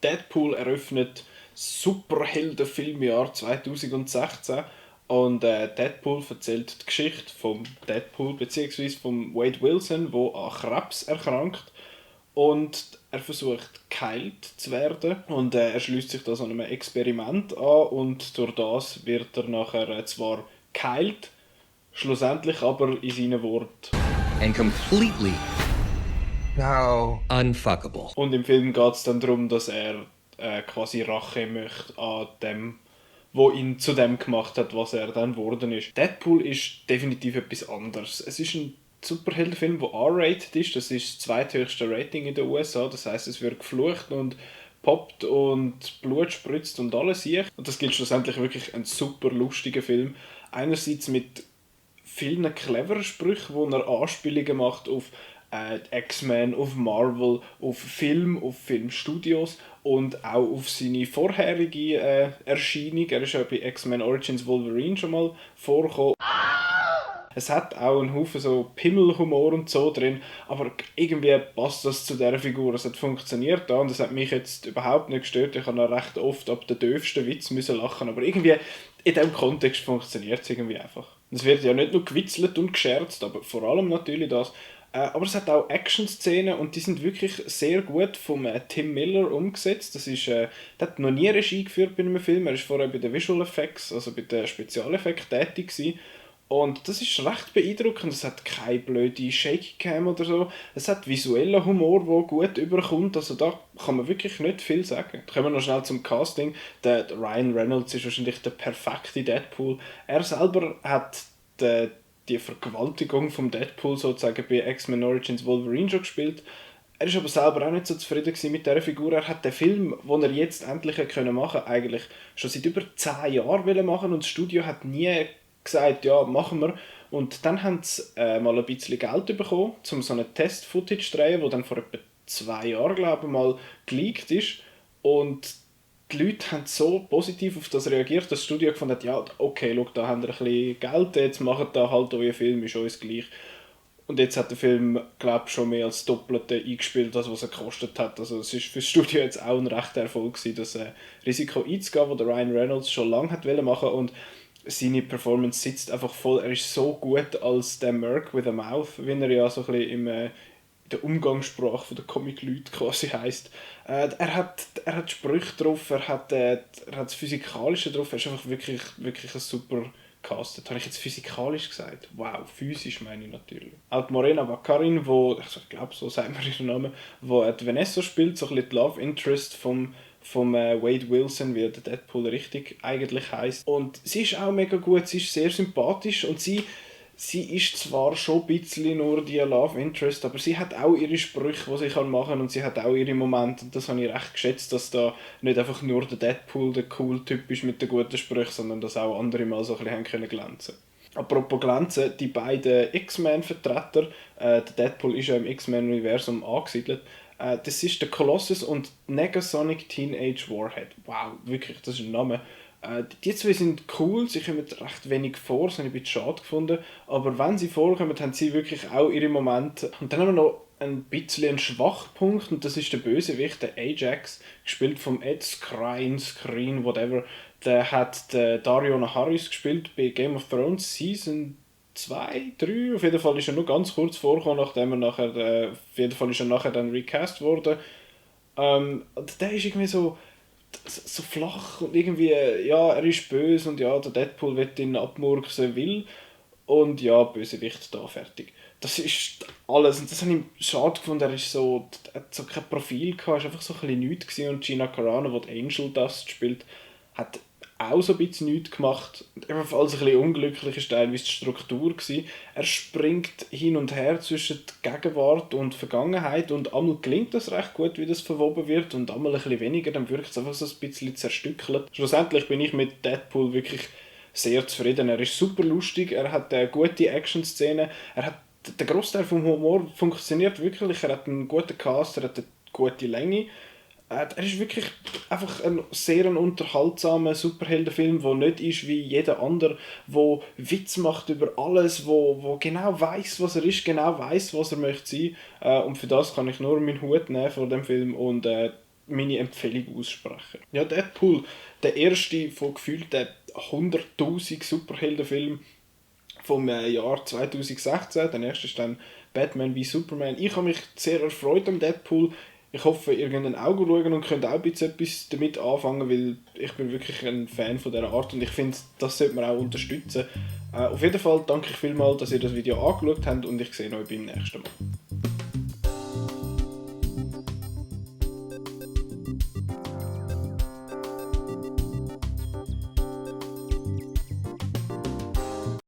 Deadpool eröffnet Superheldenfilmjahr 2016 und Deadpool erzählt die Geschichte von Deadpool bzw. von Wade Wilson, der an Krebs erkrankt und er versucht geheilt zu werden und er schließt sich da so einem Experiment an und durch das wird er nachher zwar geheilt, schlussendlich aber in seinen Worten. And completely No. unfuckable. Und im Film geht es dann darum, dass er quasi Rache möchte an dem, wo ihn zu dem gemacht hat, was er dann geworden ist. Deadpool ist definitiv etwas anderes. Es ist ein Superheldenfilm, der R-rated ist. Das ist das zweithöchste Rating in den USA. Das heißt, es wird geflucht und poppt und Blut spritzt und alles hier. Und das gilt schlussendlich wirklich ein super lustiger Film. Einerseits mit vielen cleveren Sprüchen, wo er Anspielungen macht auf X-Men, auf Marvel, auf Filmstudios und auch auf seine vorherige Erscheinung. Er ist ja bei X-Men Origins Wolverine schon mal vorgekommen. Es hat auch einen Haufen so Pimmelhumor und so drin, aber irgendwie passt das zu dieser Figur. Es hat funktioniert da und es hat mich jetzt überhaupt nicht gestört. Ich habe noch recht oft ab den döfsten Witz müssen lachen, aber irgendwie in diesem Kontext funktioniert es irgendwie einfach. Es wird ja nicht nur gewitzelt und gescherzt, aber vor allem natürlich das. Aber es hat auch Action-Szenen und die sind wirklich sehr gut vom Tim Miller umgesetzt. Der hat noch nie Regie geführt bei einem Film. Er war vorher bei den Visual Effects, also bei den Spezialeffekten tätig gewesen. Und das ist recht beeindruckend. Es hat keine blöde Shaky-Cam oder so. Es hat visuellen Humor, der gut überkommt. Also da kann man wirklich nicht viel sagen. Kommen wir noch schnell zum Casting. Der Ryan Reynolds ist wahrscheinlich der perfekte Deadpool. Er selber hat die Vergewaltigung vom Deadpool sozusagen bei X-Men Origins Wolverine schon gespielt. Er ist aber selber auch nicht so zufrieden mit dieser Figur. Er hat den Film, den er jetzt endlich machen konnte, eigentlich schon seit über 10 Jahren machen und das Studio hat nie gesagt, ja, machen wir. Und dann haben sie mal ein bisschen Geld bekommen, um so eine Test-Footage zu drehen, das dann vor etwa 2 Jahren, glaube ich, mal geleakt ist. Und die Leute haben so positiv auf das reagiert, dass das Studio gefunden hat, ja, okay, schau, da habt ihr ein bisschen Geld, jetzt macht da halt euer Film, ist uns gleich. Und jetzt hat der Film, glaube ich, schon mehr als das Doppelte eingespielt, als was er gekostet hat. Also es ist für das Studio jetzt auch ein rechter Erfolg gewesen, das Risiko einzugehen, das der Ryan Reynolds schon lange hat machen und seine Performance sitzt einfach voll. Er ist so gut als der Merc with a Mouth, wie er ja so ein bisschen in der Umgangssprache der Comic-Leute quasi heisst. Er hat Sprüche drauf, er hat das Physikalische drauf, er ist einfach wirklich ein super castet. Habe ich jetzt physikalisch gesagt? Wow, physisch meine ich natürlich. Auch die Morena Baccarin, ich glaube, so sagt man ihren Namen, die Vanessa spielt, so ein bisschen die Love Interest vom Wade Wilson, wie der Deadpool richtig eigentlich heisst. Und sie ist auch mega gut, sie ist sehr sympathisch und sie ist zwar schon ein bisschen nur die Love Interest, aber sie hat auch ihre Sprüche, die sie machen kann und sie hat auch ihre Momente und das habe ich recht geschätzt, dass da nicht einfach nur der Deadpool der cool Typ ist mit den guten Sprüchen, sondern dass auch andere mal so ein bisschen glänzen können. Apropos glänzen, die beiden X-Men-Vertreter, der Deadpool ist ja im X-Men-Universum angesiedelt, das ist der Colossus und Negasonic Teenage Warhead. Wow, wirklich, das ist ein Name. Die zwei sind cool, sie kommen recht wenig vor, das habe ich ein bisschen schade gefunden. Aber wenn sie vorkommen, haben sie wirklich auch ihre Momente. Und dann haben wir noch ein bisschen einen Schwachpunkt und das ist der Bösewicht, der Ajax, gespielt vom Ed Skrein, whatever. Der hat Dario Naharis gespielt bei Game of Thrones Season 2, 3, auf jeden Fall ist er nur ganz kurz vorgekommen, nachdem er nachher, auf jeden Fall ist er nachher dann recast worden. Und der ist irgendwie so flach und irgendwie, ja, er ist böse und ja, der Deadpool wird ihn abmurksen will und ja, Bösewicht da, fertig. Das ist alles und das habe ich schade gefunden, er hat so kein Profil gehabt, er war einfach so ein bisschen nichts gewesen. Und Gina Carano, die Angel Dust spielt, hat auch so ein bisschen nichts gemacht. Ebenfalls ein bisschen unglücklich ist teilweise die Struktur gewesen. Er springt hin und her zwischen Gegenwart und Vergangenheit und einmal gelingt das recht gut, wie das verwoben wird und einmal ein bisschen weniger, dann wirkt es einfach so ein bisschen zerstückelt. Schlussendlich bin ich mit Deadpool wirklich sehr zufrieden. Er ist super lustig, er hat gute Action-Szenen, der Großteil vom Humor funktioniert wirklich, er hat einen guten Cast, er hat eine gute Länge. Er ist wirklich einfach ein sehr unterhaltsamer Superheldenfilm, der nicht ist wie jeder andere, der Witz macht über alles, wo genau weiß, was er ist, genau weiß, was er möchte sein. Und für das kann ich nur meinen Hut nehmen vor dem Film und meine Empfehlung aussprechen. Ja, Deadpool, der erste von gefühlten 100'000 Superheldenfilmen vom Jahr 2016. Der nächste ist dann Batman wie Superman. Ich habe mich sehr erfreut am Deadpool. Ich hoffe, ihr könnt ein Auge schauen und könnt auch ein bisschen etwas damit anfangen, weil ich bin wirklich ein Fan von dieser Art und ich finde, das sollte man auch unterstützen. Auf jeden Fall danke ich vielmals, dass ihr das Video angeschaut habt und ich sehe euch beim nächsten Mal.